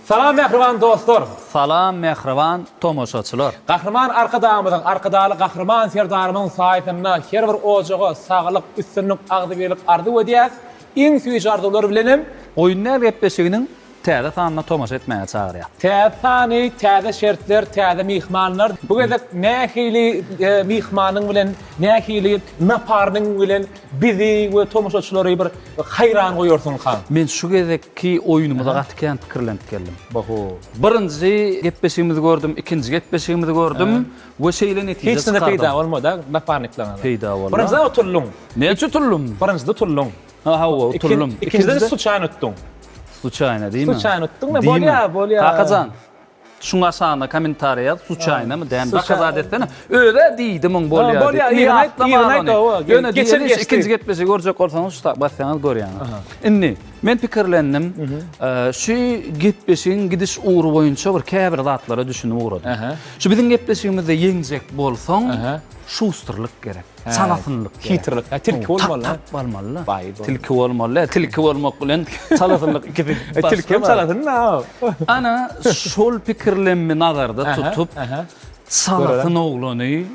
Salam mähriban dostlar! Salam mähriban tomaşaçylar! Gahryman Arkadagymyzyň, Arkadagly Gahryman Serdarymyzyň saýasynda her bir ojaga saglyk, üstünlik, agzybirlik arzuw edýäs. Iň süýji arzuwlar bilenem. Oýun däl gepleşiginiň täze sanyna tomaşa etmäge çagyrýar. Täze sany, täze şertler, täze myhmanlar. Bu gezek nähili myhmanyň bilen, nähili naparnyň bilen bizi we tomaşaçylary bir haýran goýarsyňka? Men şu gezekki oýnumyza gaty kän pikirlenip geldim. Baho. Birinji gepleşigimizi gördüm, ikinji gepleşigimizi gördüm we şeýle netije Hiç zada çykardym. peýda bolmady-a naparniklaryňyza. Peýda boldy. Birinjide utuldyň. Näçe utuldym? Birinjide utuldyň. Ha, hawa, utuldym. Ikinjide sluçaýno utduň. Sluçaýno diýme. Sluçaýno utduň-da, bolýa, bolýa. Kakajan, şuň aşagyna kommentariýa ýaz, sluçaýnomy dämi, dokazat etsene. Öz-ä diýdi muň bolýa diýip. Bolýa, yzyna aýt, yzyna aýt, hawa. Ýöne diýeli, ikinji gepleşigi görjek bolsaňyz, şu tak bassaňyz görýäňiz. Indi, men pikirlendim, şu gepleşigiň gidiş ugry boýunça bir käbir zatlara düşünip ugradym. Şu biziň gepleşigimizde ýeňjek bolsaň, şustrlyk gerek. Çalasynlyk gerek. Hitrlik. Ha, tilki bolmaly. Tak tak bolmaly. Baý bol. Tilki bolmaly. Tilki bolmak bilen çalasynlyk ikisi. E, tilki hem çalasyn da. Ana şol pikirlenmi nazarda tutup çalasyn oglany,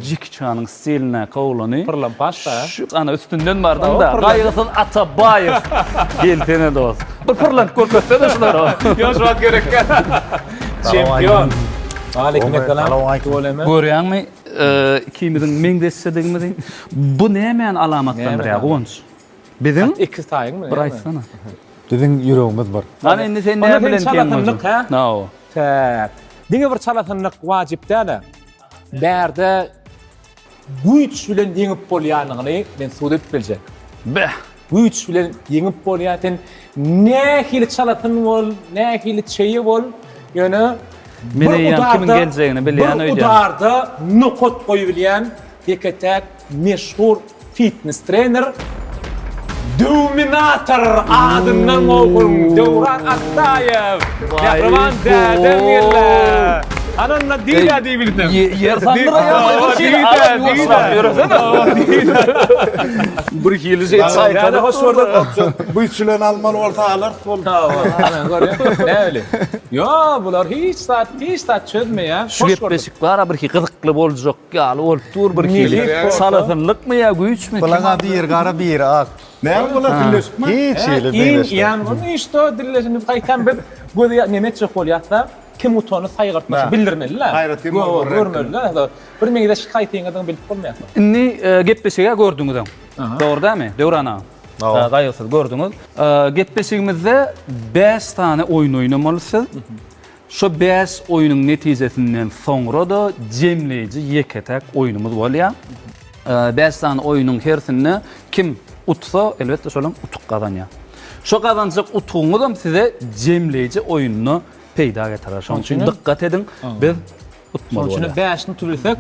Jeki Çanyň stilindäki oglany. Pyrlampaş da. Şu ana üstünden bardyň da. Gaýgysyz Atabaýew. Gelsene dost. Bir pyrlanyp görkezsene şulara. Ýok, şu wagt gerek. Çempion. Aleyküm esselam. Görýäňmi? Ikimiziň meňzeşjedigimizi. Bu nämäni alamatlandyrýar, Guwanç? Biziň Ekiz taýyňmy? Bir aýtsana. Biziň ýüregimiz bir. Hany indi sen näme bilen teň boljak? Hä? Täk. Diňe bir çalasynlyk wajyp däl-ä. Bärde güýç bilen ýeňip bolýanyny men subut edip biljek. Beh! Güýç bilen ýeňip bolýar. Sen nähili çalasyn bol, nähili çeýe bol, ýöne Men eýýäm kimiň geljegini bilýän öýdýän. Bir udarda nokat goýubilýän ýeke-täk meşhur fitnes trener Döwminator adyndan goýgun Döwran Atdaýew. Mähriban dädem geldi. Ananda diýdä diýibilsem. Ýer sandyraýar. Bir hili şey çaýkady. Hoş gördük. Güýç bilen almaly bolsa alarys bol. Näli? Ýo, bular hiç zat, hiç zat çözmeýär. Şu gepleşik bar bir gyzykly boljak ýaly bolup dur bir hili. Çalasynlykmy ýa güýçmi? Bulaň biri gara biri ak. Näme bular dilleşipmi? Hiç hili dilleşip. Iň ýan, işte dilleşip gaýtam biz gözi neme etjek bolýarsa Kim utany saýgartmasy bildirmeli-le. Aýratyn bolmaly. Görmeli-le. Bir meňzeş haýsyňyzyň bilip bolmaýar. Indi gepleşigi gördüňiz öň. Dogry dälmi? Döwran aga. Gaýgysyz gördüňiz. Gepleşigimizde 5 sany oýun oýnamaly siz. Şo 5 oýnuň netijesinden soňra-da jemleýji ýeke-täk oýnumyz bolýar. 5 sany oýnuň hersinde kim utsa, elbetde şol hem utuk gazanýar. Şo gazanjak utugyňyzam size jemleýji oýunda peýda getirer. Şonuň üçin dykgat ediň, biz utmaly bolýar. Şonuň üçin bäşini tutup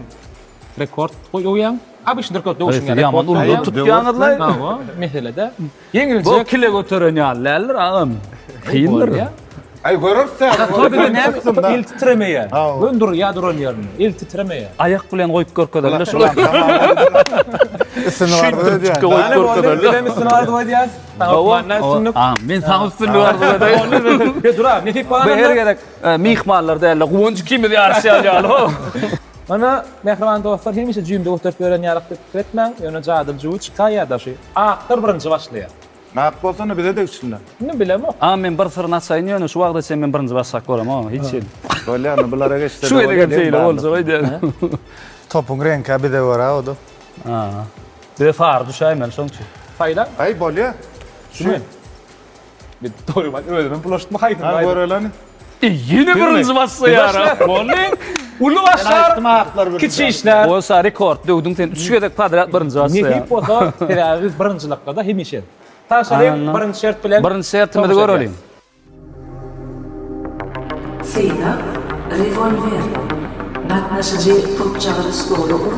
rekord goýýaň. Obyçny rekord döwüşiň ýaly. Ýaman uly tutýaňyzlaý. Hawa, meselede. Ýeňiljek. Bu kile göteren ýaly däldir agam. Kyndyr. Aý göreris sen. El titremeýär. Gön durýar duran ýerinde. El titremeýär. Aýak bilen goýup görkezende şular. Üstüni arzuw edýän. Goýup görkezende. Bizem üstüni arzuw edýäs. Hawa, men saňa üstünlik arzuw edeýin. Ýa dur, nesip bolanda. Bu her gezek e, myhmanlar däl-de, Guwanç ikimiz ýaryşýan ýaly. Mana mähriban dostlar, hemişe jüýümde göterip ýören ýalyk diýip pikir etmäň, ýöne jadyly jüwi çykaýýar-da şu. Aklar birinji başlaýar. Ak bolsa bize degişli. Indi bilemok. A men bir syryny açaýyn ýöne şu wagta çenli men birinji başlap göremok hiç hili. Bolýar, indi bulara geçse. Şu gezek hem şeýle boljak öýdýän. Topuň reňki bize görä o-da. Ha. Bize sary düşäýmeli şoň üçin. Saýla. Aý bolýa. Şu. Bir doýman özümem bulaşdymy haýsyny Ha göreleni. E, ýene birinji başlaýar. Boldy. Uly başlar, kiçi işler. Bolsa rekord döwdüň sen 3 gezek podrýad birinji başlaýar. Nesip bolsa, sebäbi biz birinjilikde hemişe. Tanşalyň birinji şert bilen. Birinji şertimizi göreliň. Synag, rewolwer. Gatnaşyjy topjagazy stola urup,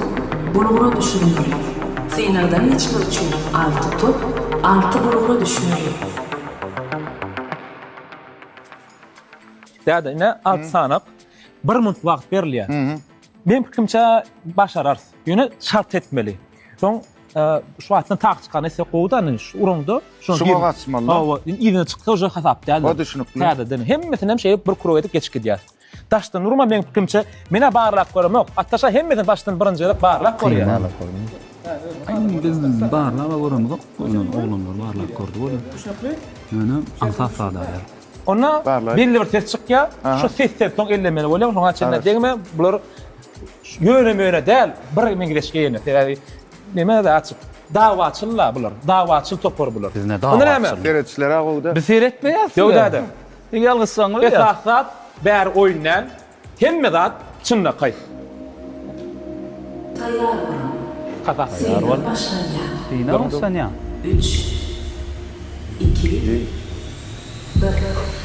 bulgura düşürmeli. Synagdan geçmek üçin alty top alty bulgura düşmeli. Däde, ine, alty sanak. Bir minut wagt berilýär. Meň pikirimçe başararys. Ýöne çalt etmeli. Soň. Şu wagtdan taktikany etsek gowy-da, indi şu uraňda şony Şuňa gaçmaly. Hawa, indi yzyna çyksa uje hasap däldir. O düşnükli. Täzeden hemmesini hem şeýdip bir krug edip geçip gidýär. Daşdan urma meň pikirimçe, men-ä barlap göremok. Atdaşa hemmesini başdan birinji gezek barlap görýär. Aý, biz barlap-a göremzok, oglanlar barlap gördi welin. Düşnükli. Ýöne aňsat zat-a däl. Onda Barlaý. belli bir ses çykýar. Şu sesden soň ellemeli bolýar. Şoňa çenli degme. Bular ýöne-möne däl, bir meňzeş geýene. Sebäbi neme-de açyk. Dawaçyl-la bular. Dawaçyl topar bular. Biz ne Onda näme? dawaçyl? Seretçiler-ä gowy-da. Biz seretmeýäs Ýok däde. Sen ýalňyşsaň bolýar. Esasy zat bäri oýun däl. Hemme zat çynlakaý. Taýýar boluň. Kazak. Synag başlanýar. Synag başlanýar. Üç, iki, bir.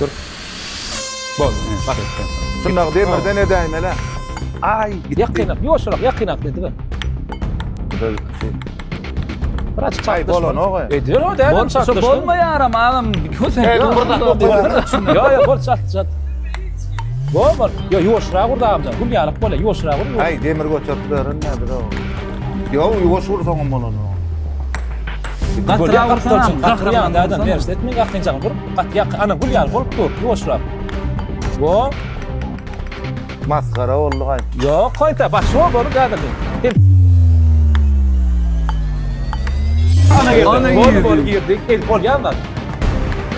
Dur. Bol. Bak. Synag demirden edäýmeli. Aý, gitdi. Ýakynak, ýuwaşrak, ýakynak dedi. Bu-da gitdi. Biraz Aý, çarpyşma. bolanok-a. Ediyor o dädem Bol, çarpyşma. bolmaýaram agam. Sen Ýa ýa bol çat çat. Bol bol. Ýa ýuwaşrak ur dagamjan. Gül ýalyk bol, ýuwaşrak ur. Aý, demir göterip beren nädir o? Ýok, ýuwaş ursaňam bolanok. Gatyrak ursaňam, gahryman dädem, berişde etme, ýakynjak ur. Gaty ýakyn, ana gül ýaly bolup dur, ýuwaşrak. Bo. Masgara boldy gaý. Ýok, koýta, başga bolup dädem. Hem Ana girdi. Ana Bol girdi. bol girdi. El bolýan zat.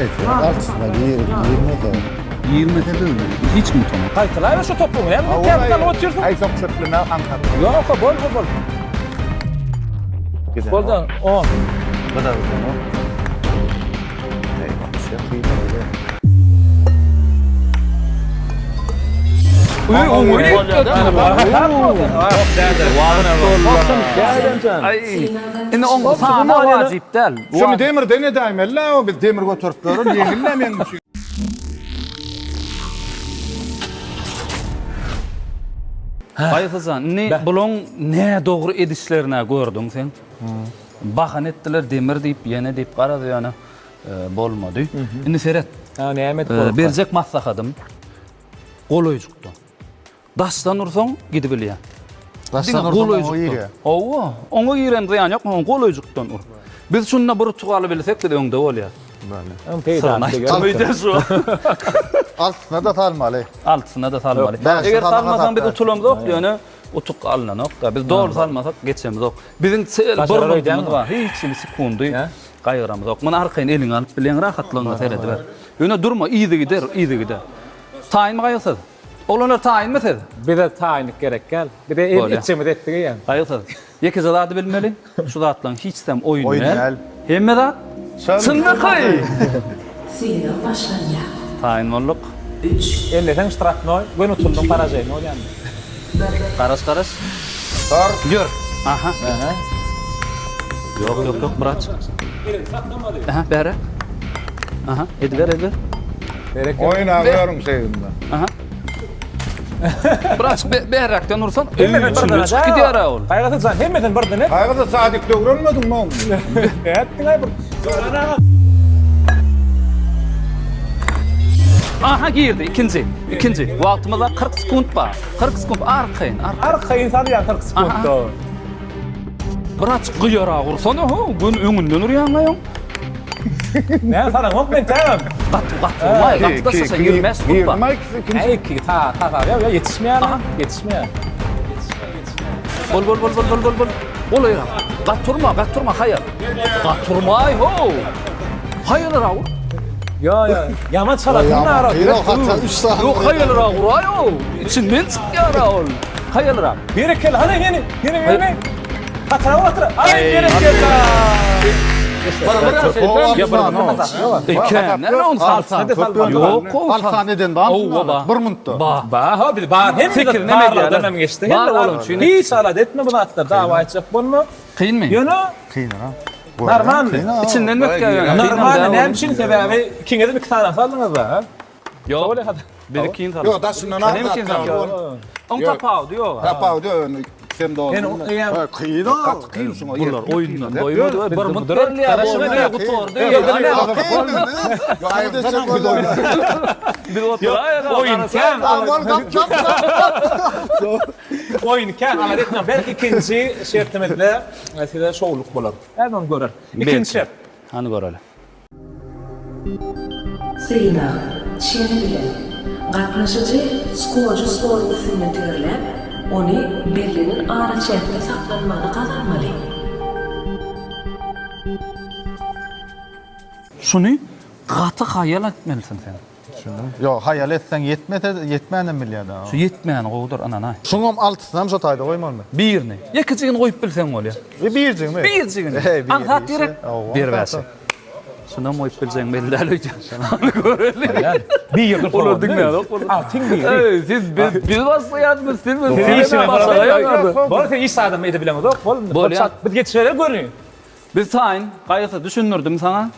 Etýär. Altysyna girip, girmese. Girmese de hiç kim utanmaz. Gaýtalaýma şu topuňy. Näme bu täze alyp otyrsyň? Aý, sok çöpleme aňsat. Ýok, bol bol bol. Giden. Boldy, 10. Bu da gidenok. Ey, bak, şey kıyma bile. Uy, oňa Indi oň sany wajyp däl. Şuny demirden edäýmeli-le, o biz demir göterip ýörün, ýeňil-le meň üçin. Gaýgysyzjan, indi bulaň nädogry edişlerini gördüň sen. Bahana etdiler demir diýip, ýene diýip garaz ýöne bolmady. Indi seret. Ha, näme edip bolar? Berjek maslahatym golaýjykda. Daşdan ursaň gidibilýär. Daşdan ursaň oňa girýär. Hawa, oňa giren zyýan ýok, oňa golaýjykdan ur. Biz şunda bir utuk alybilsek biz öňde bolýar. Öň peýdasy deger. Şu. Altysyna-da salmaly. Altysyna-da salmaly. Eger salmasaň biz utulamzok, ýöne utuk alynanok-da. Biz doly salmasak geçemizok. Biziň çel bir minutymyz bar. Hiç hili sekundy gaýgyramzok. Muny arkaýyn eliňe alyp bilýäň, rahatlygyňa serediber. Ýöne durma, yzygider, yzygider. Taýynmy gaýgysyz? Oglanlar taýynmy siz? Bize taýynlyk gerek däl. Bize el etjegimizi etdik eýýäm. Gaýgysyz. Ýekeje zady bilmeli, şu zatlaryň hiçsem oýun däl. Hemme zat çynlakaý. Synag başlanýar. Taýyn bolduk. Üç. Elleseň ştrafnoý, göni utuldyň paraženiý bolýan. Bir. Garaş garaş. Sor. Ýör. Aha. Ýok ýok ýok brat. Aha bäre. Aha ediber ediber. Oýna görüň şeýdinde. Aha. Brat bäräkden ursan içinden çykyp gidýär ol. Gaýgysyz jan hemmesini birden et. Gaýgysyz sadyk döwrenmediňmi oň? Nätdiň aý bir. Aha girdi ikinji. Ikinji. Wagtymyz 40 sekunt bar. 40 sekunt arkaýyn, arkaýyn. Arkaýyn salýan 40 sekuntda. Biraz gyýarak ursana ho, gün öňünden urýaň aýoň. Näme sanaňok men tägem. Gaty gaty urmaý, gaty da şaşa 25 sekunt bar. Äý iki ta ta ta ýa ýetişmeýär, ýetişmeýär. Bol bol bol bol bol bol bol. Bol aýra. Gaty urma, gaty urma haýal. Gaty urmaý ho. Haýalrak ur. Ýa ýa, ýaman çalasyn ara. Ýok, hatda 3 sany. Ýok, haýalrak uraý o. Içinden çykýar ol. Haýalrak. Berekella, hany ýene, ýene ýene. Gatyra gatyra. Aý berekella. Eken, näme ony salsan? Ýok, Alsan eden bar. Bir minutda. Ba. Ba, ha biz bar. Hem Sekiz näme barlardan hem geçdi. Bar olam üçin. Hiç alada etme bu zatlar. Dawa etjek bolma. Kynmy? Ýöne Kyn ha. Normal. İçinden ötkä ýöne. Normal näme üçin sebäbi ikiňiz iki sany saldyňyz da. Ýok. Biz ikin saldyk. Ýok, daşyndan Näme ikin saldyk? Oň tapawudy ýok. Tapawudy ýok. Etsem Men doldum. eýýäm Kyn o. Gaty kyn şuňa. Bular oýundan doýmady we bir munt berilýär. Garaşma, Gutardy. Biz oturaýyk. Oýun kän. Oýun kän. Alada etme. Belki ikinji şertimizde size şowluk bolar. Hä ony görer. Ikinji şert. Hany göreli. Synag, çeni bilen, gatnaşyjy skojy stoluň üstünde tigirläp, ony bellenen araçäkde saklanmagyny gazanmaly. Şuny gaty haýal etmelisiň sen. Ýok, haýal etseň ýetmese, ýetmänem bilýär da. Şu ýetmäni gowudyr, ynanaý. Şuňam altysynam şo taýda goýmalymy? Birini. Ýekejigini goýup bilseň bolýar. Bir birjigimi? Birjigini. Heý, biri Aňsat işi. gerek. Hawa, Bir aňsat. bäşi. Şunam goýup biljegiň belli däl öýdýän. Hany göreli. Bir Olar diňlänok bolsa. Altyň biri. Eý, siz biz biz başlaýarmyz, siz biz. Siz işine başlaýarmyz. Bol sen iş adamy edip bileňizok. Bol. Bolýar. Biz geçireler göni. Biz taýyn. Gaýgysyz düşündirdim saňa.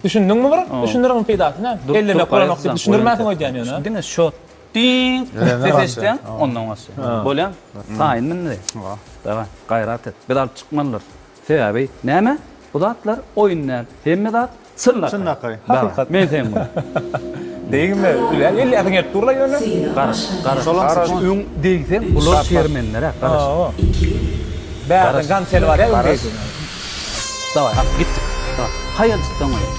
Düşündiňmi bir? Düşündiriň peýdasy näme? Ellemek bolanok diýip düşündirmänsiň öýdýän ýöne. Diňe şo diň ses eşitýäň, ondan başla. Bolýa? Taýynmy indi? Daway, gaýrat et. Biz alyp çykmalydyr. Sebäbi näme? Bu zatlar oýun däl. Hemme zat çynlakaý. Çynlakaý. Hakykat. Men seň bilen. Degme, ülä elläsiň gelip dur-la ýöne. Garaş, garaş. Öň degseň bular şermenler-ä, garaş. Bärde gantel bar ýa öň degseň. Daway, at gitdik. Daway. Haýaljykdan goýar.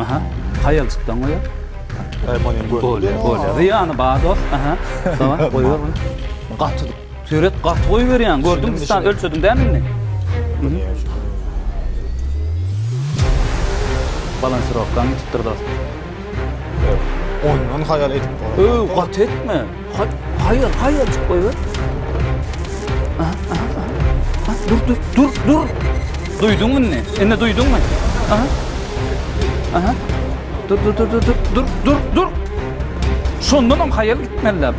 Aha. Haýaljykdan goýar. Bolýar, bolýar. Zyýany bar dost. Aha. Daway, goýber. Gaty Seret gaty goýberýäň. Gördüňmi sen ölçediň dämi indi? Balansirovkaň ýitipdir dost. Ondan haýal edip bolar. Öw, gaty etme. Haýal, haýaljyk goýber. Aha, aha, aha. Dur, dur, dur, dur. Duýduňmy indi? Indi duýduňmy? Aha. Aha. Dur, dur, dur, dur, dur, dur, dur, dur. Şondanam haýal gitmeliler.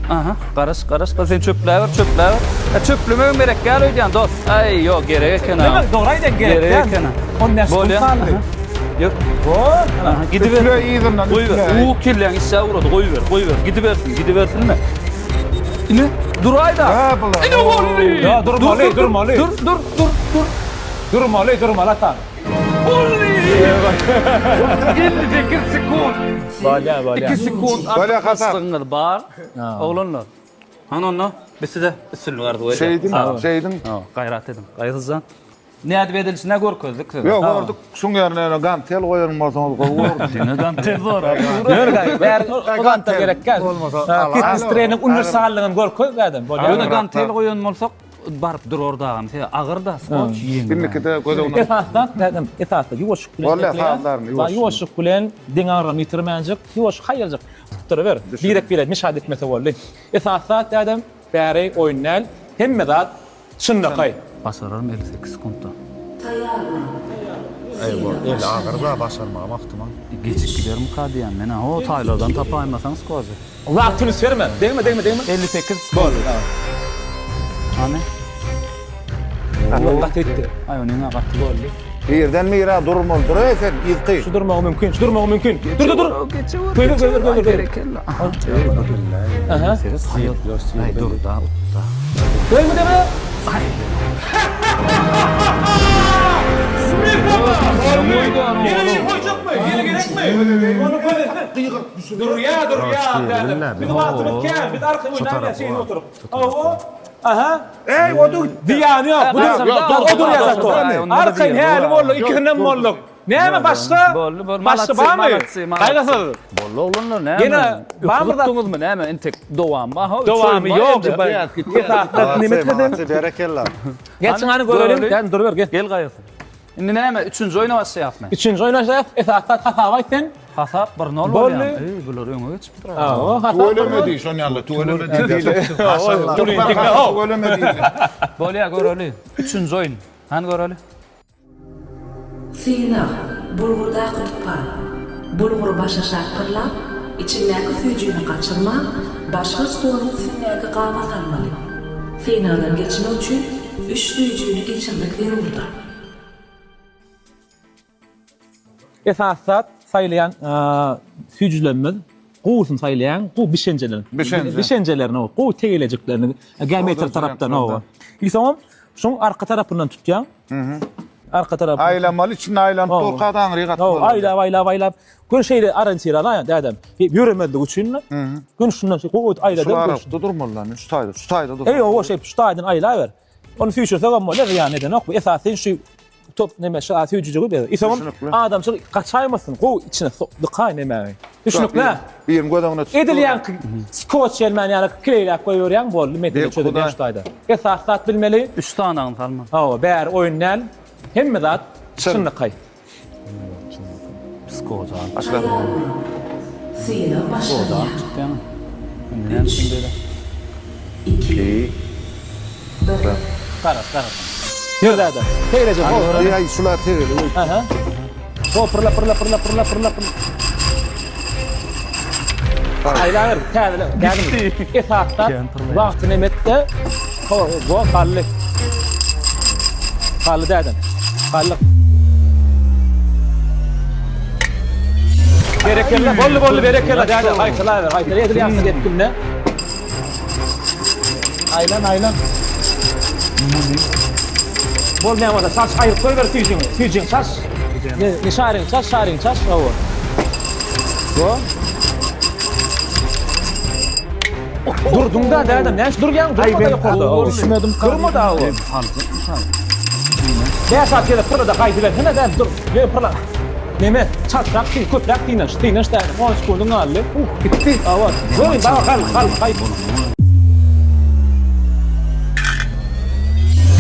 Aha, garaş, garaş, sen çöpläber, çöpläber. E, çöplemegem gerek däl öýdýän, dost. Aý, ýok, gerek eken ha. Dogry aýdýaň, gerek Gerek eken ha. On näçe Bolýar. galdy. Ýok. Aha, gidiber. Üfle yzyndan, Goýber. üfle. U kelläň işe ugrady, goýber, goýber. Gidibersin, gidibersinmi? Ine, duraý-da. Ha, bular. Ine boldy. Ýa, durmaly, Dur, dur, durmaly. Dur, dur, dur, dur. Durmaly, durmaly ata. Boldy! 58 sekunt. Bolýar, bolýar. 2 sekunt Bolýar, Hasan. artykmaçlygyňyz bar. Oglanlar. Hany onda biz size üstünlik arzuw edýäris. Şeýdiň, şeýdiň. Gaýrat ediň. Gaýgysyzjan. Nädip edilişini görkezdik size. Ýok, gördük. Şuň ýerine ýöne gantel goýan bolsaňyz gowy bolardy. Diňe gantel zor. Ýör gaý, bäri o gantel gerek däl. Bolmasa, Fitness trening uniwersallygyny görkez adam. Bolýar. Ýöne gantel goýan bolsak baryp durar dagam. Sebäbi agyr da skoç ýeňil. Indikide göz öňüne. Esasda, adam esasda ýuwaşlyk bilen. Bolýar, sazlaryny ýuwaş. Ýuwaşlyk bilen deň agramyny ýitirmänjik, ýuwaş haýaljyk tutduryber. Birek-birek mişat etmese boldy. Esasy zat adam bäri oýun däl, hemme zat çynlakaý. Başararmy 58 sekuntda? Taýýar boluň. Eý, el agyr da başarmagam ahtimal. Geçip gidermika diýýän men-ä. Ho, taýlardan tapaýmasaň skojy. Wagtyny üns berme. Degme, degme, degme. 58 Boldy. Hany? Gaty gitdi. Aý, onuň-a gaty boldy. Birden bire durmaly. Dur eý sen, yzky. Şu durmagy mümkin, şu durmagy mümkin. Dur, dur, dur. Geçiwer. Goýber, goýber, goýber. Berekella. Aha. Aha. Aý, dur da, utda. Degme, degme. Ýene bir goýjakmy? Ýene gerekmi? Ony goý. Durýa, durýa, däde. Biziň wagtymyz kän, biz arkaýyn oýnaýarys şeýle oturyp. Hawa. Aha. Eý, o dur. Zyýany ýok. Bu o durýa zato. Arkaýyn häli boldy, ikisinden bolduk. Näme başga? Boldy, boldy. Başga barmy? Gaýgysyz. Boldy oglanlar, näme? Ýene barmy zat? Tutduňyzmy näme? Entek dowam bar. Dowamy ýok. Esasda neme etmedin? Berekella. Geçiň hany göreliň. Gel, duruber, gel. Gel gaýgysyz. Indi näme, üçünji oýna başlaýasmy? Üçünji oýna başlaýas. Esasda hasap aýt sen. Hasap 1-0 Boldy. bolýar. Eý, bular öňe geçipdir. Hawa, hasap. Tüweleme diý, şon ýaly tüweleme diý. Tüweleme diý. Bolýar, göreli. Üçünji oýun. Hany göreli. Synag, bulgurdaky tupan. Bulgury başaşak pyrlap, içindäki süýjini gaçyrman, başga stoluň üstündäki gaba salmaly. Synagdan geçmek üçin üç süýjini geçirmek zerurdyr. Esasy zat saýlaýan süýjülerimiz. Gowusyny saýlaýaň, gowy bişenjelerini. Bişenje. Bişenjelerini, gowy tegelejiklerini, geometri tarapdan hawa. Soňam şoň arka tarapyndan tutýaň. Arka tarapy. Aýlamaly, içinde aýlanyp durka da aňry gatmaly. Aýlap, aýlap, aýlap. Gör şeýle orientir alaýan dädem. Ýöremezlik üçin. Gün şundan şeý gowy aýlady. Şu aralykda durmaly lan, şu taýda, şu taýda durmaly. Eý, owa şeý şu taýdan aýlaber. Ony süýşürsek hem bolýar, zyýan edenok. Bu esasy şu top neme şu süýjüjigi ber. Isoň adamçyl gaçaýmasyn, gowy içine dykaý nemäni. Düşnükli? Birini göz öňüne tut. Edil ýaňky skoç ýelmän ýaly kleýläp goýberýäň boldy, mesele çözülýär şu taýda. Esasy zat bilmeli. Üç sanagyny salma. Hawa, bäri oýun däl. Hemme zat çynlakaý. Skoç al. Taýýar boluň. Synag başlanýar. Üç, iki, bir. Garat, garat. Ýör däde. Tegelejek. Eý, şular tegele. Aha. Ho, pyrla, pyrla, pyrla, pyrla, pyrla, pyrla. Aýlaber, täzele, täzele. Esasda wagtyny emetde, ho, go, gally. Gally dädem. Gally. Berekella, boldy, boldy, berekella dädem. Gaýtalaber, gaýtala, edil ýaňky depginde. Aýlan, aýlan. Bolmaýan bolsa çaş aýryp goýber süýjüňi. Süýjüňi çaş. Ne, ne şaryňy çaş, şaryňy çaş. Hawa. Go. Durduň da dädem, näme durýaň? Durma da ýokarda. Düşmedim. Durma da hawa. Bäş at gezek pyrla da gaýdybersene dädem, dur. Ýöne pyrla. Neme, çaltrak syn, köpräk synanyş, synanyş dädem. 10 sekundyň galdy. Uh, gitdi. Hawa. Goý, baba gal, gal, gaý.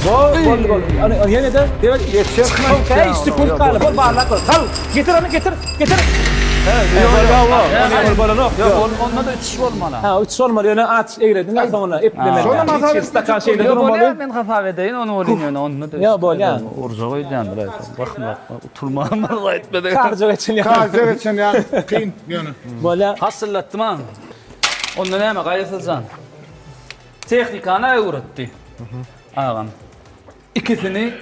Gol, gol, gol. Ana, ýene de, demek, Geçer. 5 sekund galdy. Bol barlap gör. Gal, getir ony, getir, getir. Ýok, ýok, ýok. Bolanok. Ýok, onda da 3 bolmaly. Ha, 3 bolmaly. Ýöne aç egrediň ha soňuna eplemeli. Şonam hasap Hiç stakan şeýle Ýok, durmaly. bolýar, men hasap edeýin, ony bolýan ýöne onda da. Ýok, bolýar. Urjak öýdýändir. Bakma, utulmagym bar aýtmadyk. Karja geçen ýaly. Karja geçen ýaly kyn ýöne. Bolýar. Hasyllatdym ha. Onda näme Gaýgysyzjan? Tehnikany öwretdi. Agam. Ikisini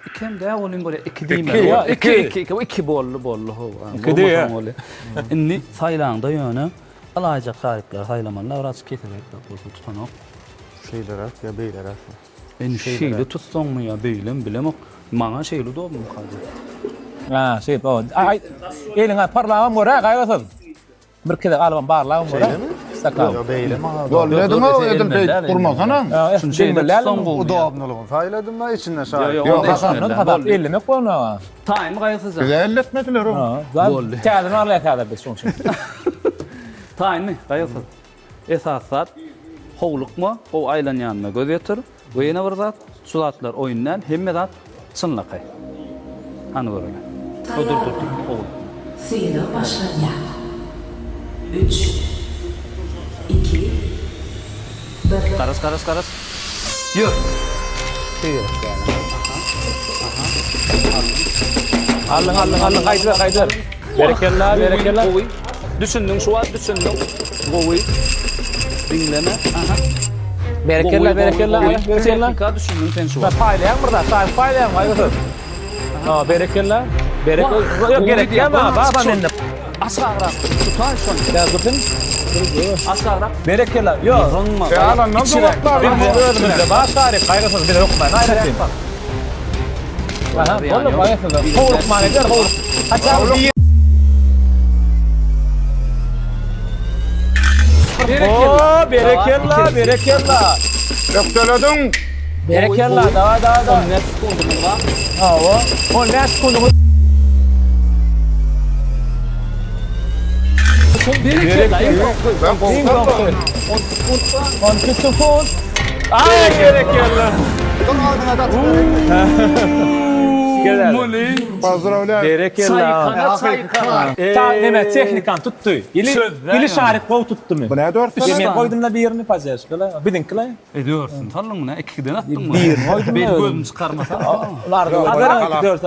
ikem dä onuň bolýar, iki diýmeli. Iki, Iki, iki, iki, iki boldy, boldy how. Iki diýýär. Indi saýlaňda ýöne alaýjak taryplary saýlamaly, biraz keseräk bolsa tutanok. Şeýleräk ýa beýleräkmi? Indi şeýle tutsaňmy ýa beýlemi bilemok. Maňa şeýle udobnymy hajy? Ha, şeýle, aý, eliňe parlabam gör-ä, Gaýgysyz. Bir gezek alybam barlabam gör. Stakan. Ýok beýle maňa. Ýolladym o edil beýdip durmasana. Şuny şeýle tutsaň gowy. Udobnylygyny saýladym da içinde şaý. Ýok, Hasandan hasap ellemek bolna. Taýmy gaýgysyz. Bize elletmediler o. Boldy. Täzini alýas häzir biz şoň üçin. Taýmy gaýgysyz. Esasy zat howlukma, gowy aýlanýanyna göz ýetir. We ýene bir zat, şu zatlar oýun däl, hemme zat çynlakaý. Hany göreli. Dur dur dur dur, howlukma. Synag başlanýar. Üç, iki, bir. Garaş garaş garaş. Ýör. Aldyň aldyň aldyň gaýdyber gaýdyber. Berekella berekella. Gowy. Düşündiň şu wagt düşündiň. Gowy. Diňleme. Aha. Berekella berekella berekella. Tehnika düşündiň sen şu wagt. Paýlaýaň bir zat, paý paýlaýaň gaýgysyz. Ha berekella. Berekella. Ýok gerek däl maňa baba mende. Aşagrak. Tutaý şony. Ýa dursun. Aşagrak. Berekella. Ýok. Zyňma. Sen alandan soň otlar. Biz özümizde bar şarik gaýgysyz bize hökman aýratyn. Aha, boldy gaýgysyz. Howlukman eder, howluk. Haçan bir Berekella, berekella, berekella. Ökdelediň. Berekella, dawa, dawa, dawa. 14 sekundumyz bar. Hawa, 14 sekundumyz. Berekella. Ben Iň soňky. 12 sekund. Ay berekella. Dur agzyna da Gel. Pozdravlýan. Berekella. Çaýkana çaýkana. Ta neme tehnikan tutdy. Ili ili şarik gowy tutdymy? Bu ne dört Men goýdum da birini podderžka. Biziňki la. E dörsün saldyň mı ne? Ikiden atdyň mı? Birini goýdum. Beni gözüm çıkarmasa. Hazar dört.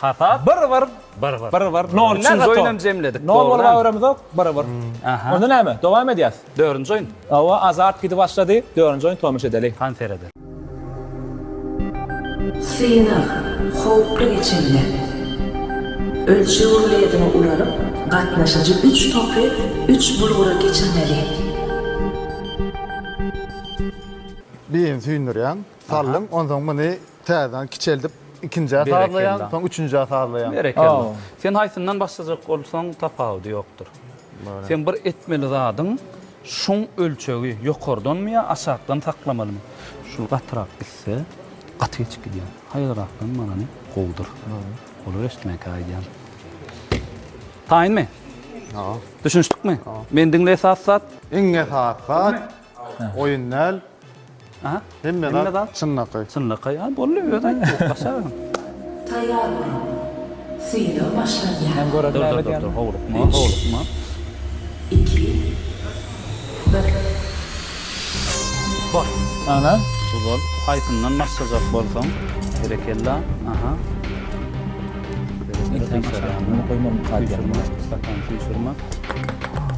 Hasap Bir bir. bir bir. Bir bir. Nol. Üçünji oýunam jemledik. Nol Dogry. bolma öwremizok. Bir bir. Aha. Onda näme? Dowam edýäs. Dördünji oýun. Hawa, azart gidip başlady. Dördünji oýun tomaşa edeli. Han sereder. Synag howply geçende, ölçeg ruletini ulanyp. Gatnaşyjy üç topy üç bulgura geçirmeli. Birini süýndürýäň, saldyň, onsoň muny täzeden kiçeldip ikinjä sazlaýaň, soň üçünjä sazlaýaň. Berekella. Sen haýsyndan başlajak bolsaň tapawudy ýokdur. Sen bir etmeli zadyň şoň ölçegi ýokardanmy ýa aşakdan saklamalymy? Şul gatyrak gitse gaty geçip gidýär. Haýalrakdan barany gowudyr. Olar eşitmänkä aýdýan. Taýynmy? Hawa. Düşünişdikmi? Men diňle esasy zat. Iň esasy zat oýun däl. Aha. Hemme zat çynlakaý. Çynlakaý. Ha boldy özi aýtdy. Başa. Taýýar boluň. Synag başlanýar. Hem görelim Dur näme dur dur edýänini. dur howlukma howlukma. 2 1 Bor. Ana. Uzal. Haýsyndan başlajak bolsaň berekella. Aha. Muny goýmamyka diýýän. Süýşürme, stakany süýşürme.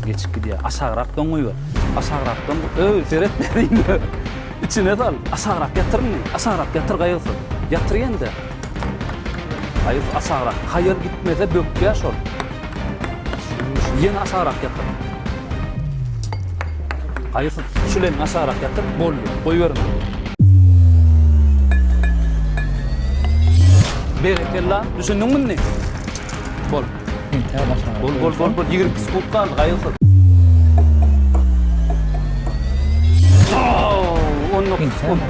Geçip gidýär. Aşagrakdan goýber. Aşagrakdan, öý, seret nädeýin. Içine sal. Aşagrak ýatyr indi. Aşagrak ýatyr gaýgysyz. Ýatyr ýene-de. Gaýgysyz aşagrak. Haýal gitmese bökýär şol. Ýene aşagrak ýatyr. Gaýgysyz şu elini aşagrak ýatyr. Boldy. Goýber indi. Berekella. Düşündiňmi indi? Bol. Bol, bol, bol, bol. 22 sekund galdy, gaýgysyz. 19 sekund.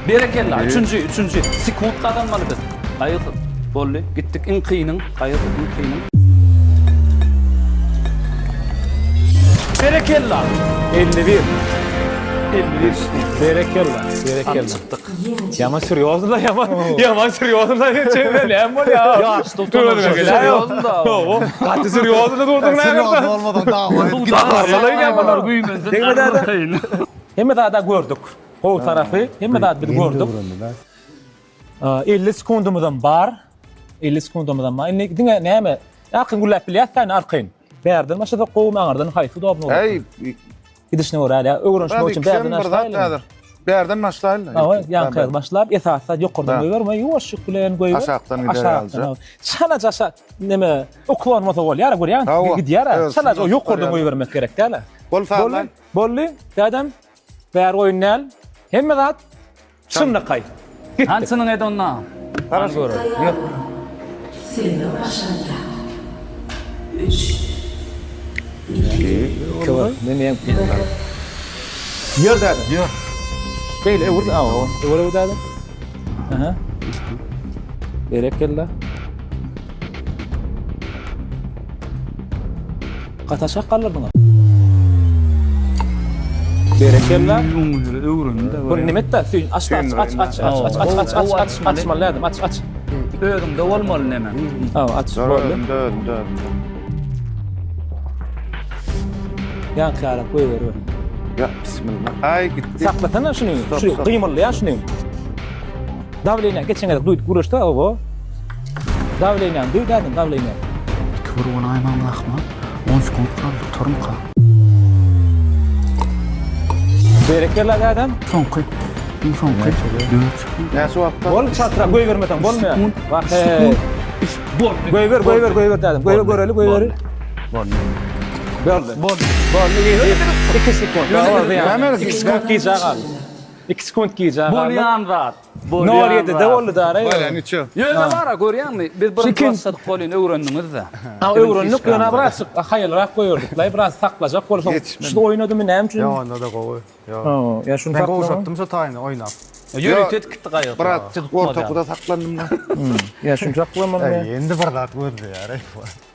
Berekella. Üçünji, üçünji. Sekund gazanmaly biz. Gaýgysyz. Boldy. Gitdik iň kynyň. Gaýgysyz iň kynyň. Berekella. 51. 51. Berekella. Berekella. Çykdyk. Ýaman serýozny da ýaman. Ýaman serýozny da geçende näme bolýar? Ýaşda utanjak. Serýozny da. Gaty serýozny da durduň näme? Serýozny bolmasaň dawa edip git. Barlaýyn ýa güýmensin. Hemme zada gördük. Gowy tarapy hemme zady biz gördük. 50 sekundumyzam bar. 50 sekundumyzam bar. Indi diňe näme? Arkaýyn gürläp bilýäs täne arkaýyn. Bärden başlasak gowumy aňardan haýsy udobny bolar? Eý, Gidişine görä ýa öwrenişmek üçin bärden başlaýaly. Bärden başlaýaly. Hawa, ýaňky başlap esasda ýokardan goýberme, ýuwaşlyk bilen goýber. Aşakdan gider ýalyja. Çalaja aşak neme uklon bolsa bolýar, görýäň, gidýär. Çalaja ýokardan goýbermek gerek däl. Bol sazlan. Boldy. Dädem, bäri oýun däl. Hemme zat Çynlakaý. Gitdik. Hany çynyň et onda. Hany görelim. Taýýar boluň. Synag başlanýar. Üç, iki, 2 1. Men ýeňip gitdim. Ýör däde. Ýör. Beýle öwür, awa, öwür öwür däde. Aha. Berekella. Gataşak galdyrdyňyz. Berekella. Öwrendi. Bu nime etdi? Süýn aç aç aç aç aç aç aç aç aç açmaly nädim aç aç. Özüňde bolmaly neme. Ha aç boldy. Özümde özümde özümde. Ýaňky ýaly goýber. Ya bismillah. Ay gitti. Saklasana şuny. Şu gymyldaýar şuny. Dawleniýa geçen gezek duýduk guraşda oba. Dawleniýany duý dädim dawleniýa. 2 bir bolaýmam rahmat. 10 sekund galdy tutarmyka? Berekella dädem. Soňky. Iň soňky. 4 sekund. Näçe wagtda? Bol çatra goýbermeseň bolmaýar. Wah hey. Bol. Goýber goýber goýber dädem. Goýber göreli goýberi. Boldy. Boldy. Boldy. Boldy. 2 sekund. 2 sekund gijä galdy. 2 sekund gijä galdy. Bolýan zat. Nol ýedide boldy dara. Bolýan üçe. Ýöne bara görýäňmi? Biz birinji başladyk bolýan öwrendiňiz-de. Ha öwrendik ýöne birazjyk haýalrak goýardyk. Laý biraz saklajak bolsaň. Şu oýnadymy näme üçin? Ýok onda-da gowy. Ýok. Ha, ýa şuny Men gowşatdym şu taýyny oýnap. Ýörite gitdi gaýgy. Biraz ortakuda saklandym da. Ýa şuny saklamaly. Eý, indi bir zat gözleýär.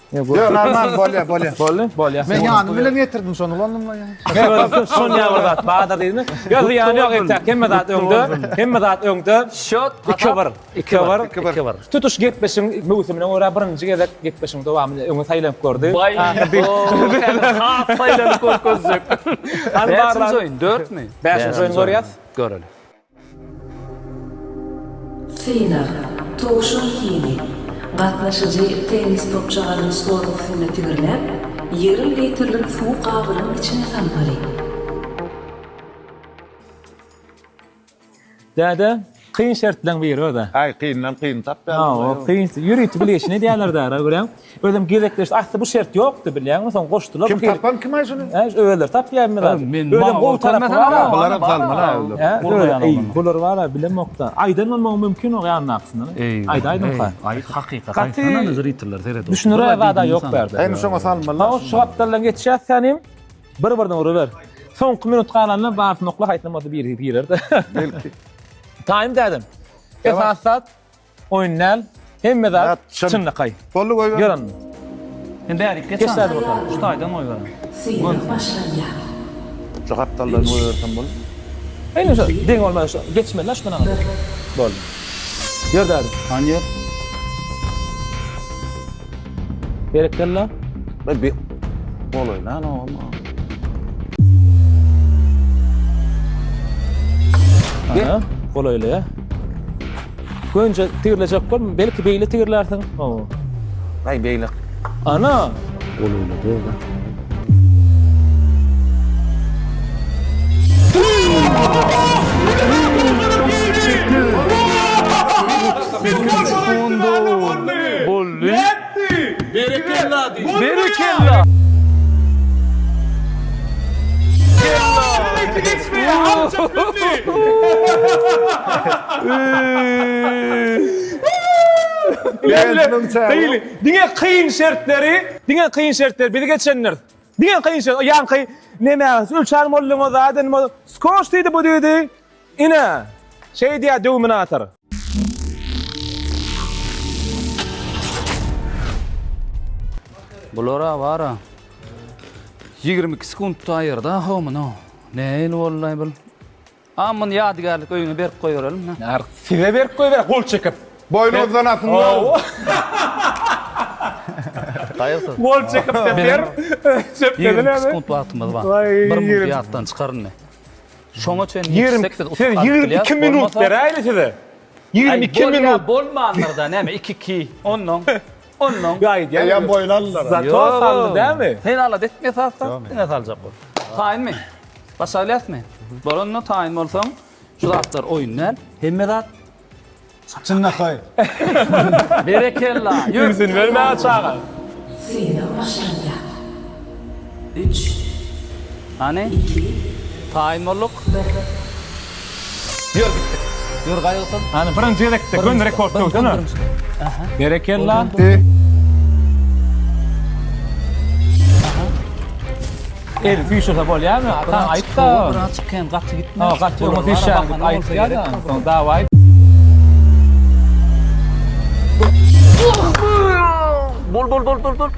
Ýok, normal bolýar, bolýar. Boldy, bolýar. Men ýanym bilen getirdim şony ulandym la ýa. Şon ýa bir zat bardyr diýdimi? Ýok, zyýany ýok entäk. Hemme zat öňde, hemme zat öňde. Şot 2-1. 2-1. 2-1. Tutuş gepleşigiň möwsümine görä birinji gezek gepleşigiň dowamynda öňe saýlanyp gördi. Baý, has saýlanyp görkezjek. Bäşinji oýun, dörtmi? Bäşinji oýun görýäs. Göreli. Synag, Towşan hini. Gatnaşyjy tennis topjagazyny stoluň üstünde tigirläp, 20 litrlik suw gabynyň içine salmaly. Däde. Kyn şertleň biri o-da. Aý, kyndan kyn tapýarlar. Hawa, kyn. Ýörite bile işini edýärler dara, görýäň. Özem gezekleşdi. Asly bu şert ýokdy, bilýäňmi? Soň goşdular. Kim tapan kim aý şuny? Hä, özleri tapýar hemme zady. Men Özem gowy tarapy bar. Bularam salmaly özleri. Hä, eý, bular bar-a, bilemok-da. Aýdan bolmagy mümkin o ýanyndakysyny. Aýdaýdymka. Aý, hakykat Gaty aýtsana, zriteller seret. Düşünere zada ýok bärde. Indi şoňa salmaly. Hawa, şu gapdaldan geçýäs senim. Bir-birden uruber. Soňky minut galanda barysyny okla, haýsynam bolsa biri girer-de. Belki. Taýyn dädem. Esasy zat oýun däl. Hemme zat çynlakaý. Boldy goýber. Ýör onda. Sen bärik geç. Geç dädem otur. Şu taýdan goýber. Synag başlanýar. Şu gapdaldan goýbersem bolmaz. Indi şu deň bolmaz şu geçmeli şundan aňa. Boldy. Ýör dädem. Hany ýör. Berekella. Bir golaýlan ogam. Ana, golaýlaýa. Gönje tigirlejek bol, belki beýle tigirlärsiň. Hawa. Aý beýle. Ana. Golaýlady ola. Boldy. Berekella diý. Berekella. Beýle, diňe kyn şertleri, diňe kyn şertleri biz geçendir. Diňe kyn şert, ýaňky näme, ölçän bolduňyz, zaten skoş diýdi bu diýdi. Ine, şeý diýýär döwminator. Bulara bara 22 sekuntda aýyrdy ho muny. Nähili boldy bul? A muny ýadygärlik öýüňe berip goýberelim. Nar size berip goýber, gol çekip. Boýnuňyzdan asyňlar. Gaýgysyz. Gol çekip de ber. 22 sekunt wagtymyz bar. Bir minut ýatdan çykar indi. Şoňa çenli ýetişsek biz utup alyp bilýäris. 22 minut beräýli size. 22 minut. Bolmandyr-da näme 2-2 onnoň. Onnoň. Ýa aýdýan. Eýýäm boýun aldylar. Zato saldy dämi? Sen alada etme esasda, diňe saljak bol. Taýynmy? Başlaýasmy? Bol onda taýyn bolsaň, şu zatlar oýun däl. Hemme zat Çynlakaý. Berekella. Ýör. Ünsüni berme çaga. Synag başlanýar. Üç. Hany? Iki. Taýyn bolduk. Bir. Ýör gitdik. Ýör gaýgysyz. Hany birinji gezekde göni rekord döwsene. Aha. Berekella. El süýşürse bolýarmy? Ataň aýt-da. Birazjyk hem gaty gitme. Ha, gaty öňe süýşýän diýip aýtýar-da. Soň dawaý. Bol bol bol bol bol.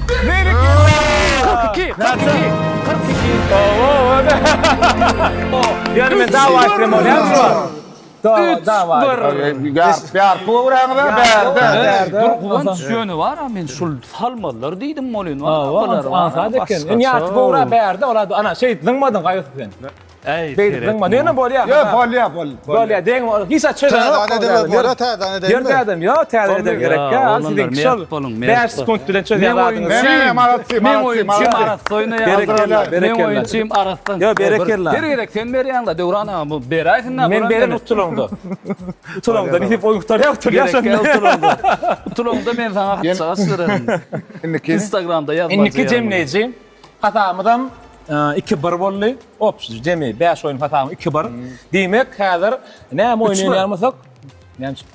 42 42 42. Oo, Ýöne men dawa etdim bolýarmy şu wagt? Dawa, dawa. Ýarpy göwräňiz-ä bärde. Dur Guwanç ýöne bar-a men şul salmazlar diýdim welin. Hawa, aňsat eken. Indi ýarpy göwrä bärde ol ana şeýdip zyňmadyň gaýgysyz sen. Äý, Beýdip zyňma. Ýöne bolýar. Ýok, bolýar, bol. Bolýar, deň hiç zat çözenok. Täzeden edemez bolýar, täzeden edemez. Ýör täzeden, ýok, täzeden edem gerek. Al siziň şol 5 sekunt bilen çözýän zadyňyz. Men men malatsi, malatsi, malatsi. Arassa oýnaýar. Berekella, berekella. Men oýunçym arassa. Ýok, berekella. Her gezek sen berýäň-de, Döwran aga, bu beräýsin-dä. Men beren utulaňda. Utulaňda, nesip oýun gutarýar, utulýar şonda. Utulaňda. Utulaňda men saňa hatjagaç bererin. Indiki. Instagramda ýazmaly. Indiki jemleýji. Hasabymyzam 2-1 boldy. Opşy jemi 5 oýun hasaby 2-1. Diýmek, häzir näme oýun oýnaýan bolsak, näme üçin?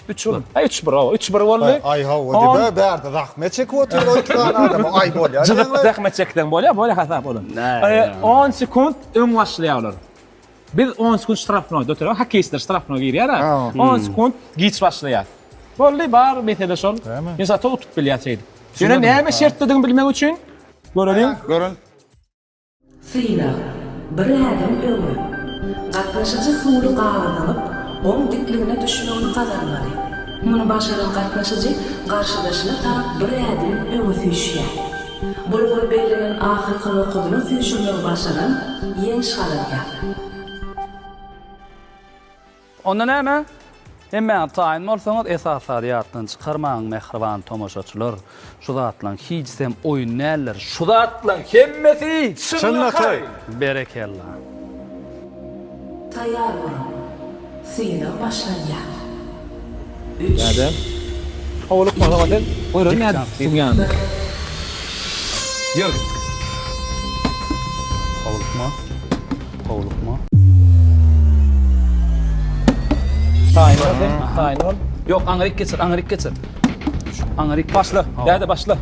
3-1. Aý 3-1, hawa, 3-1 boldy. Aý hawa, diýip, bärde zahmet çekip otyr o iki sany adam. Aý bolýar. Jyzyp zähmet çekseň bolýar, bolýar hasap olar. 10 sekunt öň başlaýar olar. Biz 10 sekunt ştrafnoý dötürýär. Hokkeýistler ştrafnoý girýär-ä. 10 sekunt giç başlaýar. Boldy, bar mesele şol. Biz ata utup bilýär şeýdip. Ýöne näme şertdedigini bilmek üçin göreliň. Görün. Synag, Bir ädim öňe. Gatnaşyjy suwly gaba zyňyp, oň dikligine düşmegini gazanmaly. Muny başaran gatnaşyjy garşydaşyna tarap bir ädim öňe süýşýär. Bulgury bellenen ahyrky nokadyna süýşürmegi başaran ýeňiş gazanýar. Onda näme? Hemmäňiz taýyn bolsaňyz, esasy zady ýatdan çykarmaň, mähriban tomaşaçylar. Şu zatlaň hiçisem oýun däldir. Şu zatlaň hemmesi çynlakaý! Berekella! Taýýar boluň. Synag başlanýar. Üç. Däde. Howlukma soňa sen görelim nädip suň ýanynda. Ýör. Howlukma. Howlukma. Taýyn bol sen, taýyn bol. Ýok, aňryk geçir, aňryk geçir. Aňryk. Başla, däde başla.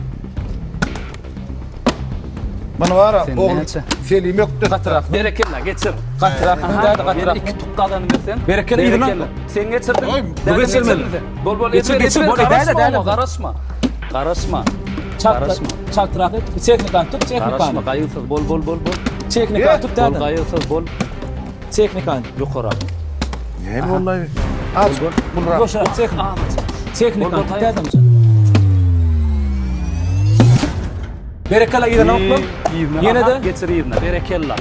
Muny bara Sen ogul näçe? Selim ökde. Gatyrak. Berekella geçir. Gatyrak. Däde gatyrak. Iki tuk gazanyp sen. Berekella yzyna. Sen geçirdiň. Bu geçirmeli. Bol bol Geçir, geçir, bol, däde, däde. Garaşma. Garaşma. Çalt, çaltrak et. Tehnikany tut, tehnikany. Garaşma, gaýgysyz bol bol bol bol. Tehnikany tut Bol däde. gaýgysyz bol. Tehnikany. Ýokara. Näme boldy? Aç. Bulrak. Boşa, tehnik. Tehnikany tut däde. Berekella yzyna okla. Ýene-de geçir yzyna. Berekella.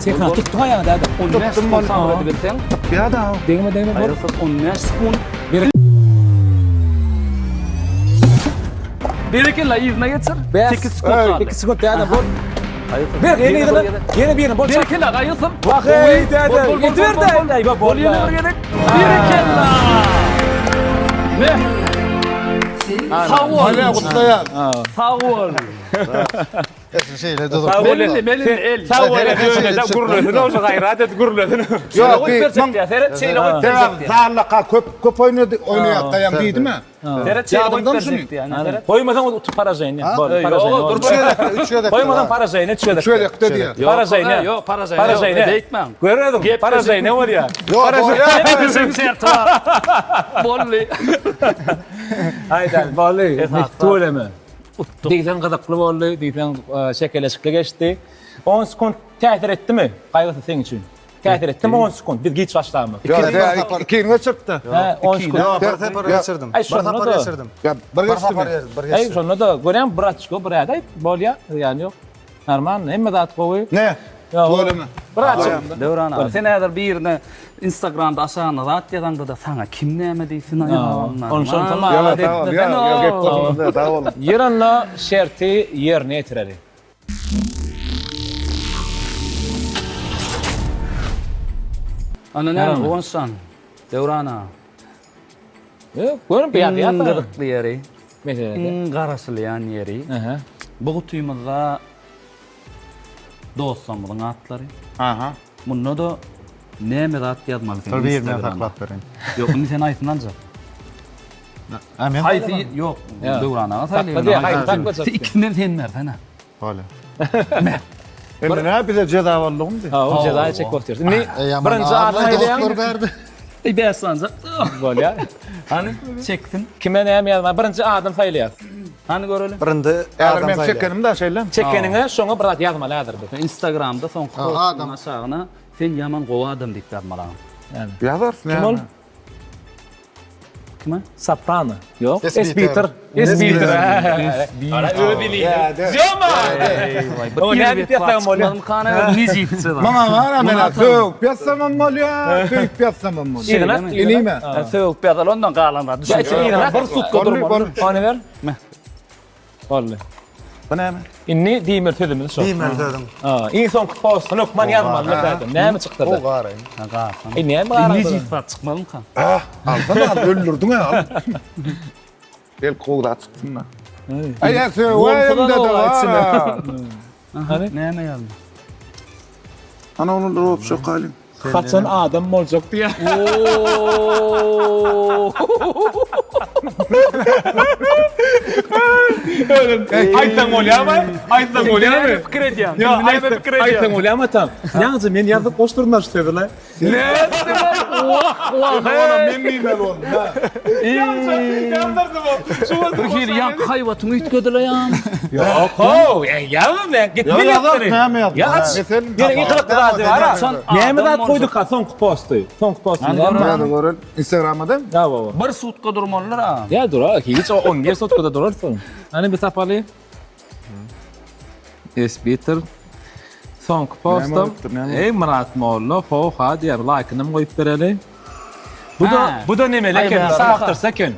Tehnikany tutduň aýagyny däde. 15 sekund sabyr edibilseň. Ýa-da. Degme, degme. Bol. Gaýgysyz 15 sekund. Berekella yzyna geçir. 8 sekund galdy. 8 sekund däde bol. Ber ýene yzyna. Ýene birini bol. Berekella gaýgysyz. Wah ey däde. Ýetiber däde. Bol ýene bir gezek. Berekella. Ne? Sag bol. Hadi gutlaýan. Sag bol. Esin şeýle durup. Melinde, melinde el. Sag bol. Ýöne gürlesin olsa gaýrat et gürlesin. Ýok, Goýup berjek diýär. Seret şeýle goýup berjek diýär. Sallaka köp köp oýnady, oýnaýar diýdim ha. Seret şeýle goýup Ýadymdan berjek şuny. diýär. Seret. Goýmasaň utup paraženiýe. Bol, paraženiýe. Ýok, dur Üç gezekde, üç gezekde. Goýmasaň paraženiýe, üç gezek. Üç gezekde diýär. Paraženiýe. Ýok, paraženiýe. Paraženiýe. Beýtmäň. Görmedim. Paraženiýe bolýar. Ýok, bolýar. Gepleşigiň şerti bar. Boldy. Aýdan, boldy. Tüweleme. Diýseň gyzykly boldy, diýseň şekeleşikli geçdi. 10 sekunt täsir etdimi? Gaýgysyz seň üçin. Täsir etdimi 10 sekunt? Biz giç başlamyz. Ikini geçiripdi. Hä, 10 sekunt. Ýok, bir sapar geçirdim. Aý, Bir sapar şonda-da. geçirdim. Ýa bir Bir sapar geçdimi? geçirdim, bir Aý, geçdim. şonda-da görýän bir açko, bir äde bolýar, ýany ýok. Normal, hemme zat gowy. Ne? Tüweleme. Bir açko. Döwran aga, sen häzir birine Instagramda aşagyna zat ýazaňda-da saňa kim näme diýsin aý. Ony şonda Ýa, sag bol. Ýa, ýa, gep goşulmaz, sag boluň. Ýer onda şerti ýerine ýetireli. Onda näme, Guwançjan, Döwran aga. Ýok, görüp ýazýar. Iň gyzykly ýeri, Meselede. iň garaşylýan ýeri. Bu gutymyzda dostlarymyzyň atlary. Aha. Munda-da näme zat ýazmaly sen Dur birini men Instagrama? saklap bereýin. Ýok, indi sen aýtyn aljak. Ha men Haýsy ýok, Döwran aga Sakla saýlaýyn. diýýär, haýsy saklajak? Sen ikisinden sen bersene. Bolýar. Indi näme bize jeza boldugym diý. Ha, o jezayı çekip otyr. Indi Ey, aman, birinji aman, adyny dostlar aýdaýaň. berdi. Ey, bäş sanjak. Bolýar. Hany çeksin. Kime näme ýazma? Birinji adyny saýlaýas. Hany görelim. Birinji Häzir adam men saýlaýar. çekenim da şeýle. Çekeniňe şoňa bir zat ýazmaly häzir biz. Instagramda soňky Ha, postuň adam. aşagyna sen ýaman gowy adam diýip ýazmaly agam. Ýazarsyn. Kim ol? Kime? Soprano. Ýok. Esbiter. Esbiter. Ara öz bilýär. Zýoma. O nädip ýazsam bolýar? Maňa gara men sögüp ýazsamam bolýar, söýüp ýazsamam bolýar. Yzyna, Inime. Sögüp ýazal ondan galanlar düşünýär. Yzyna Bir sutka durmaly. Ony ber. Boldy. Bu näme? Indi diýmeli sözümiz şo. Diýmeli sözüň. Ha, iň soňky postuny hökman ýazmaly zaten. Näme çykdy? O garaýyn. Ha, garsan. E näme garaýyn? Nejis zat çykmazmyka? Ah, alsana al, öldürdiň al. Belki gowy zat çyksyn da. Aý, ýa söweýim dedi. Hany? Näme ýazdy? Ana onu drop şokalyň. Haçan adam boljak diýýär. Aýtsaň bolýarmy? Aýtsaň bolýarmy? Näme pikir edýäň? Ýa, Näme pikir edýäň? Aýtsaň bolýarmy atam? Ýaňyja men ýazyp goşdurdym şu sözi la. Wah, wah. Ona men diýmeli boldum. ha. Ýazdyrdy bu. Şu Bir hili ýaňky haýbatyň üýtgedile ýam. Ýok, how, ýazma men git Ýok, ýazar, näme ýazdy? Ýa aç. Mesel, Ýene iň gyzykly zady bar. Haçan Näme adam zat boljak? goýduk ha soňky posty? Soňky posty. Hany Näme görel? Instagramda? Ýa baba. Bir sutka durmalydyr ha. Ýa dur ha, hiç 11 sutkada durarsyň. Hany bir tapaly. Esbiter. Soňky postum. bolupdyr, näme Ey Myrat Molla, ho ha diýer, laýkynam goýup bereli. Bu da Ha. bu da nemeli Aý, eken, bäri. sapdyrsa eken.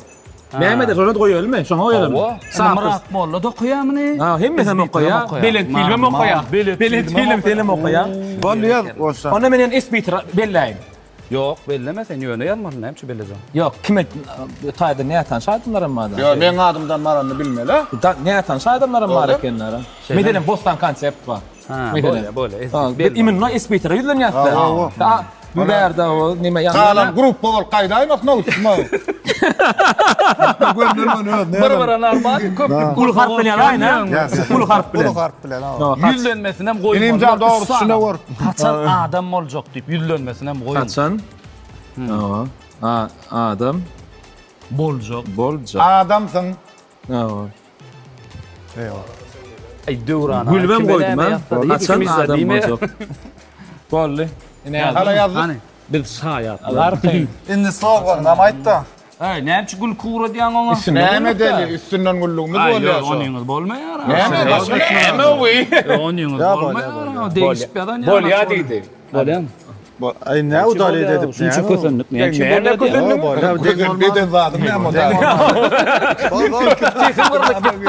Näme de şona goýalymy? Şoňa goýalymy? Sapdyr. Myrat Molla dokaýar muny. Ha, hemmesini okaýar. Belent film okaýar. Belent film film okaýar. Boldy ýaz, goşsa. Onda men esbiter belläýin. Ýok, belleme sen ýöne ýazmaly, näme üçin bellejek? Ýok, kime taýda nätanyş adamlaram bar-da. Ýok, meň adymdan baranyny bilmeli. Da, nätanyş adamlaram bar ekenler. Meselem, Bossan konsept bar. Ha, bolýa, bolýa. Biz iminno SBT-re ýüzlenýäs-de. Ha, bu bärde o neme ýa. Galan gruppa bolup gaýdaýmasyn o üstüme. Bir-bir normal, köplük Uly harp bilen ýazaýyn, ha? Uly harp bilen. Uly harp bilen, ha. Ýüzlenmesinem goýmaly. Inimjan dogry düşüne gör. Haçan adam boljak diýip ýüzlenmesinem goýuň. Haçan? Hawa. A, adam boljak. Boljak. Adamsyň. Hawa. Eyvallah. Aý Döwran. Gülübem goýdum ha. Haçan adam boljak. Boldy. Ine Hala ýazdyk. Biz şaýatlar. Arkaýyn. Indi sloganyňam aýt-da. Äý, näme üçin gülki ugradýaň oňa? Näme edeli, üstünden güldügimiz bolýar şo. Onyňyz bolmaýar. Näme, başga näme bu? Onyňyz bolmaýar. Degişip ýazan ýaly. Bolýar diýdi. Bolýarmy? Aý, näme udalit edip? Şunça kösendik. Näme kösendik? Kösenip eden zadyň näme onda? Sesim gyrlyp gitdi.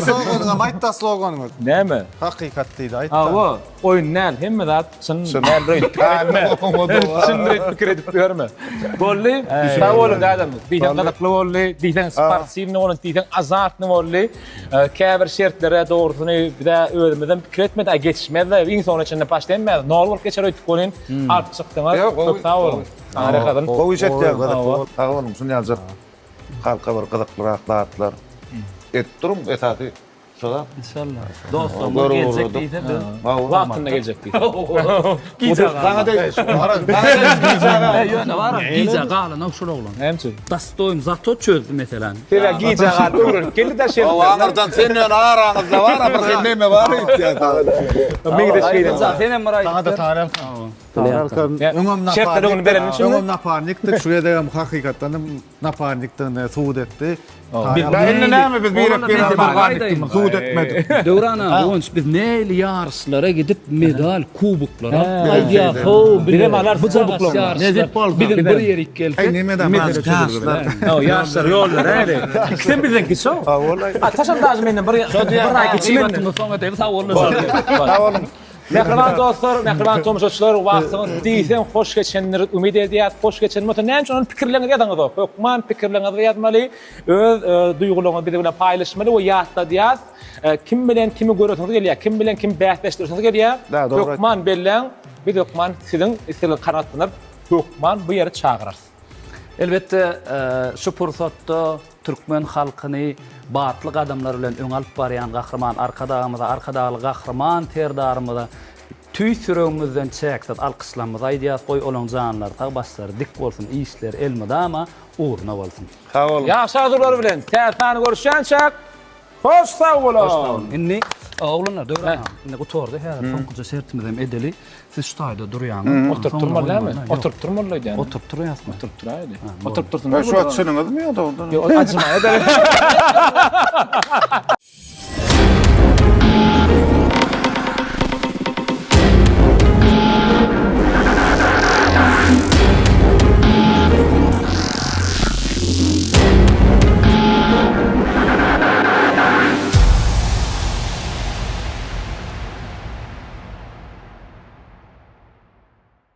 Sloganyňam aýt-da, sloganyňy. Näme? Hakykat diýdi, aýt-da. Hawa, oýun däl, hemme zat çyn. Däl öýdüp pikir etme. Çyn öýdüp pikir edip ýörme. Boldy. Sag boluň adamlar. Diýseň gyzykly boldy, diýseň sportiwnyý boldy, diýseň azartnyý boldy. Käbir şertlere dogrusyny bizä özümizem pikir etmedik. Aý geçmez-de, iň soňuna çenli paş demmäz. Nol bolup geçer öýtdük welin, alyp çykdyňyz. Köp sag boluň. Taňryýalkasyn. Gowy iş etýäňiz. Sag boluň. Şuny ýaljak halka bir gyzyklyrak zatlar edip duruň. Esasy Şo zat. Inşallah. Dostlarymyz geljek diýse biz wagtynda geljek diýse. Gijä Saňa deý. Ýöne bar, gijä galanok şul oglan. Näme üçin? Dastoýyn zato çözdü meseläni. Sebä gijä galyp öwrenip geldi da şertler. Hawa aňyrdan sen ýöne araňyzda bar, bir hil neme bar öýtýän saňa. Meňzeş geýnen. Senem bir aýdyp. Saňa da taňryýalkasyn. Öňem Şertler öňüni bereni üçin. Öňem naparnikdik, şu gezegem hakykatdan hem naparnikdigini subut etdi. Indi näme biz birek birek naparnikdigimizi subut etmedik. Döwran aga Guwanç biz nähili ýaryşlara gidip medal, kuboklar alyp gaýdýas how Bizem alarys kuboklaryny. Nesip bolsa. Biziň bir ýerik gelse. Ýaşlar. Ýaşlar ýol beräýeli. Ikisem bizden kiçi. A taşam daşy menden bir bir aý kiçi menden. Gyýbatyňyz soň edeli sag boluň. Sag boluň. Mähriban dostlar, mähriban tomaşaçylar, wagtyňyz diýseň hoş geçendir umyt edýäs. Hoş geçen bolsa näme üçin ony pikirleriňizi ýazaňyzok? Hökman pikirleriňizi ýazmaly, öz duýgularyňyzy biz bilen paýlaşmaly we ýatladýas. Kim bilen kimi göresiňiz gelýär, kim bilen kimi bäsleşdiresiňiz gelýär? Hökman belläň, biz hökman siziň islegiňizi kanagatlandyryp, hökman bu ýere çagyrarys. Elbetde, şu pursatda Türkmen halkyny batly gadamlar bilen öňe alyp barýan Gahryman Arkadagymyza, Arkadagly Gahryman Serdarymyza tüýs ýüregimizden çäksiz alkyşlarymyzy aýdýarys. Goý, olaň janlary sag, başlary dik bolsun, işleri elmydama ugruna bolsun! Sag boluň. Ýagşy arzuwlar bilen, täze sany görüşýänçäk, hoş sag boluň! Hoş sag boluň. Indi, oglanlar, Döwran aga, indi gutardy, häzir soňkuja şertimizem edeli. Siz şu taýda durýaňyz. Oturyp durmaly dälmi? Oturyp durmaly öýdýän. Oturyp durýasmy? Oturyp duraýdy. Oturyp dursun. Şu wagt çynyňyzmy ýa dogrudan? Ýok, acymaýa da.